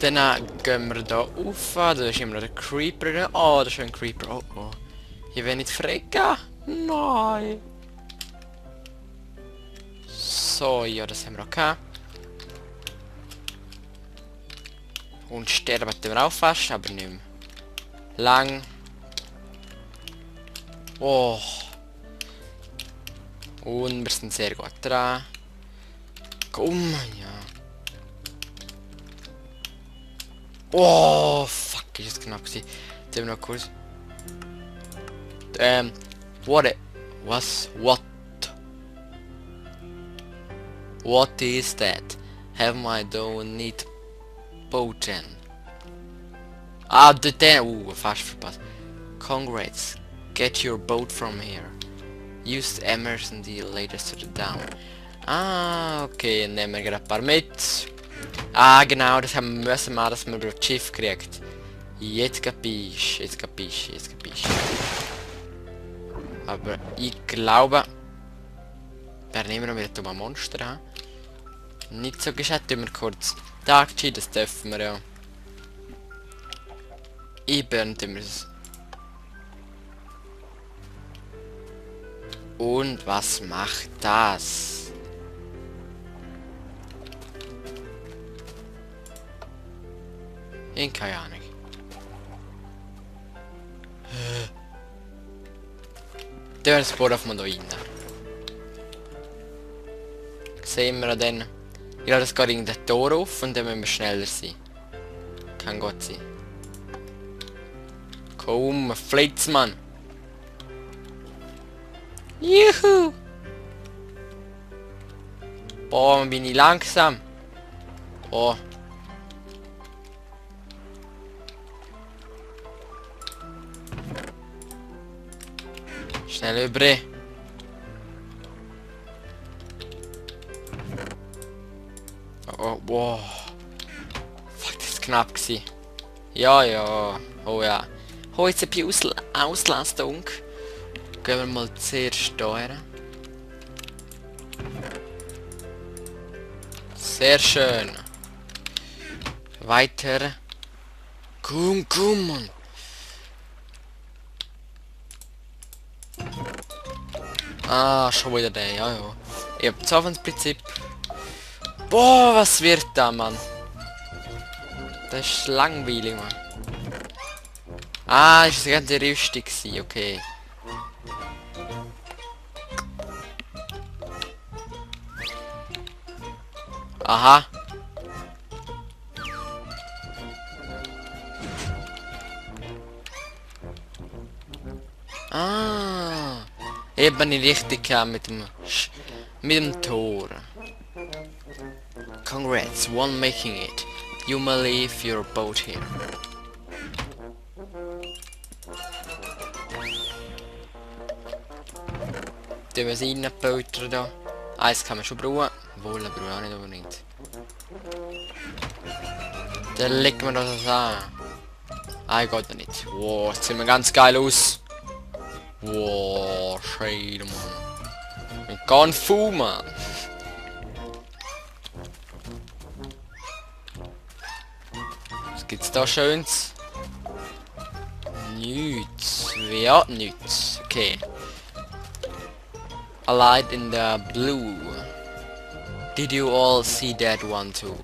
Dann gehen wir hier rauf. Da ist immer noch der Creeper. Oh, da ist schon ein Creeper. Oh, oh. Hier will nicht frecken. Nein. So, ja, das haben wir auch gehabt. Und sterben wir auch fast, aber nicht mehr lang. Oh. Und wir sind sehr gut dran. Komm, ja. Oh, fuck, ist das knapp gewesen. Jetzt haben wir noch kurz. What? What is that? Have my don't need potion. Ah, fast verpasst. Congrats. Get your boat from here. Use Emerson the latest to the down. Ah, okay, nehmen wir gerade ein paar mit. Ah, genau, das haben wir müssen machen, dass man über das Schiff kriegt. Jetzt kapisch, jetzt kapisch, jetzt kapisch. Aber ich glaube, werden immer noch wieder ein Monster haben. Nicht so gescheit, tun wir kurz Dark G, das dürfen wir ja. Eben tun wir es. Und was macht das? Keine Ahnung. Der Sport auf man da rein. Sehen wir dann. Ich glaube, das geht irgendein Tor auf und dann müssen wir schneller sein. Kann gut sein. Komm, Flitz, Mann. Juhu! Boah, bin ich langsam. Oh. Schnell über. Oh, wow. Fuck, das ist knapp gewesen. Ja, ja. Oh ja. Oh, jetzt ein bisschen Auslastung. Gehen wir mal zuerst steuern. Sehr schön. Weiter. Komm, komm, Mann. Ah, schon wieder der, ja, ja. Ich hab das Prinzip. Boah, was wird da, Mann? Das ist langweilig, Mann. Ah, ist das ganze Rüstung gewesen, okay. Aha. Ah. Eben nicht richtig mit dem Tor. Congrats, one making it. You may leave your boat here. Tun wir es rein, Böter da. Eins kann man schon brauchen. Wohl, aber auch nicht unbedingt. Dann legen wir das an. Ah, geht ja nicht. Wow, jetzt sehen wir ganz geil aus. Wow, schön, Mann. Mit ganz Fu, Mann. Was gibt's da Schönes? Nichts. Ja, nichts. Okay. A light in the blue. Did you all see that one too?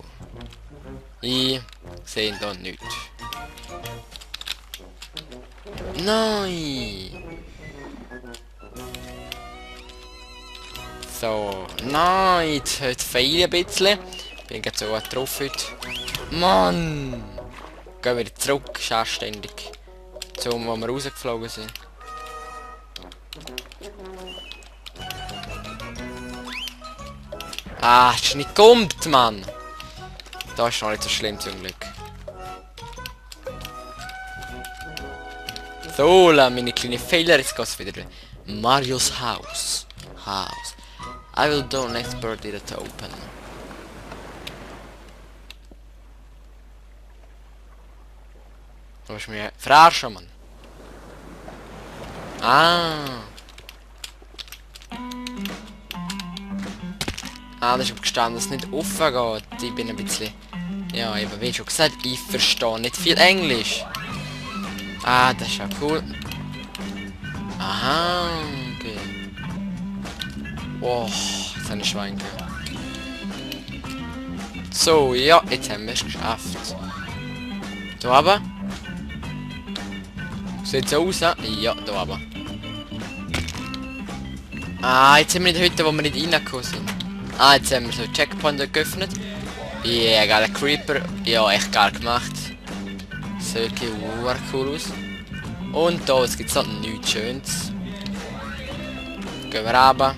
Ich sehe da nichts. Nein! So, nein, jetzt feile ein bisschen. Bin gerade so gut drauf heute. Mann! Gehen wir zurück, ist anständig. Zum, wo wir rausgeflogen sind. Ah, es ist nicht kommt, Mann! Das ist noch nicht so schlimm zum Glück. So, meine kleinen Fehler, jetzt geht's wieder. Marios Haus. I will do an expert it to open. Du musst mich verarschen, Mann. Ah. Ah, das ist gestanden, dass es nicht offen geht. Ich bin ein bisschen... Ja, eben, wie schon gesagt, ich verstehe nicht viel Englisch. Ah, das ist ja cool. Aha, okay. Oh, jetzt habe ich Schwein gehört. So, ja, jetzt haben wir es geschafft. Da aber. Sieht so aus, ja, da aber. Ah, jetzt sind wir in der Hütte, wo wir nicht reingekommen sind. Ah, jetzt haben wir so einen Checkpoint geöffnet. Ja, yeah, geiler Creeper. Ja, echt geil gemacht. Sieht cool aus. Und da, es gibt halt nichts Schönes. Gehen wir runter.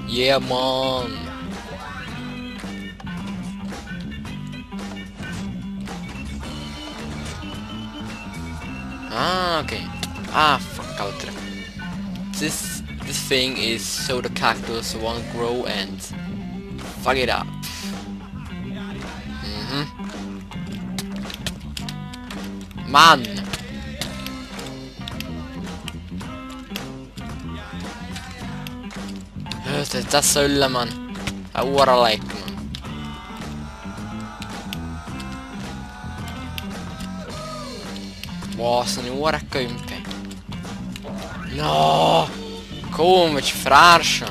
Yeah, man. Ah, okay. Ah, fuck, Alter. This thing is so the cactus won't grow and fuck it up. Mhm. Mann! Das soll man. Ein leck, man. Boah, so eine Uhrengümpe. No! Komm, willst du verarschen?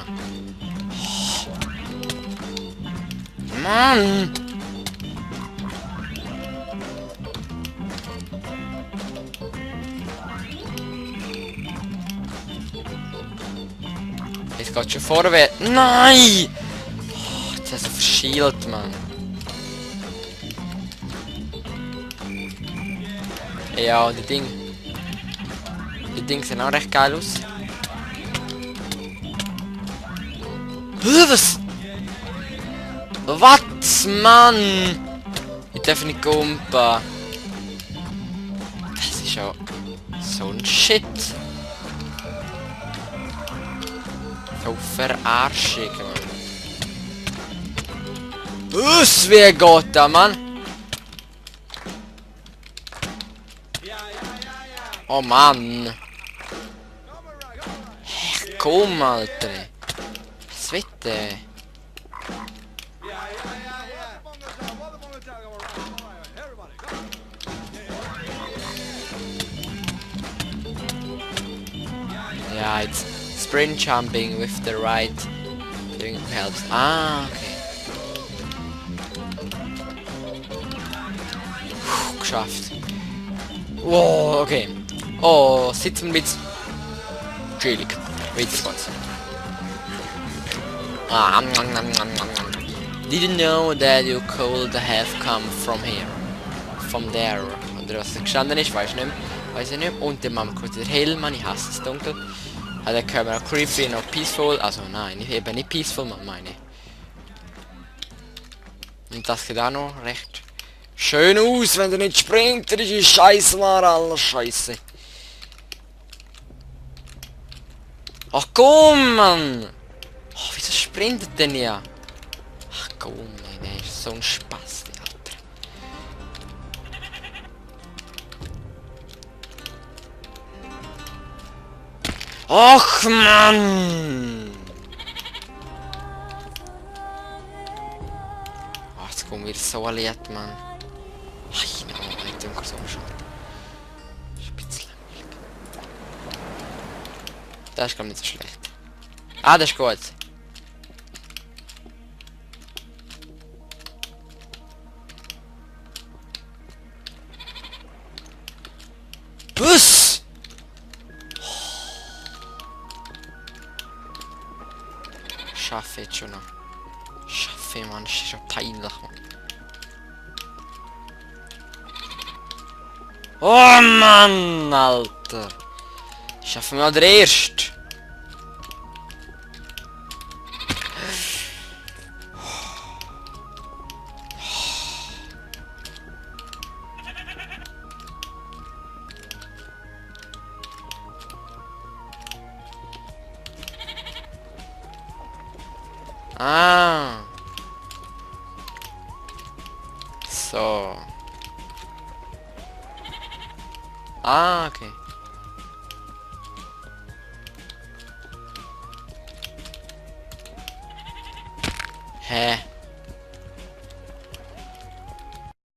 Mann! Jetzt geht schon vorwärts. Nein! Oh, jetzt hast du verschielt, Mann. Ja, die Dinge sehen auch recht geil aus. Was? Was, Mann? Ich darf nicht kumpen. Das ist ja so ein Shit. So Verarschung, Mann. Was, wie geht das, Mann? Oh, Mann. Echt, komm, Alter. Was wird der? Ja, jetzt sprint jumping with the right thing helps. Ah, okay. Puh, geschafft. Wow, okay. Oh, sitzen mit chillig. Weiter geht's. Ah, didn't know that you could have come from here. From there. Oder was da gestanden ist, weiß ich nicht mehr. Weiß ich nicht. Und dann machen wir kurz den Hellmann, ich hasse es dunkel. Ah, dann können wir noch creepy, noch peaceful. Also nein, eben nicht peaceful, meine ich. Und das sieht auch noch recht schön aus, wenn der nicht springt, dann ist die Scheiße mal alles Scheiße. Ach komm, Mann! Oh, wieso sprintet denn ja? Ach komm, der ist so ein Spaß, Alter. Ach, Mann! Ach, jetzt kommen wir so ein Lied, Mann. Ach, no, ich denke so schon. Das ist gar nicht so schlecht. Ah, das ist gut. Was? Schaffe jetzt schon noch. Schaffe, Mann, das ist schon peinlich, Mann. Oh Mann, Alter. Schaffen wir der erste. Ah. So. Ah, okay. Hä?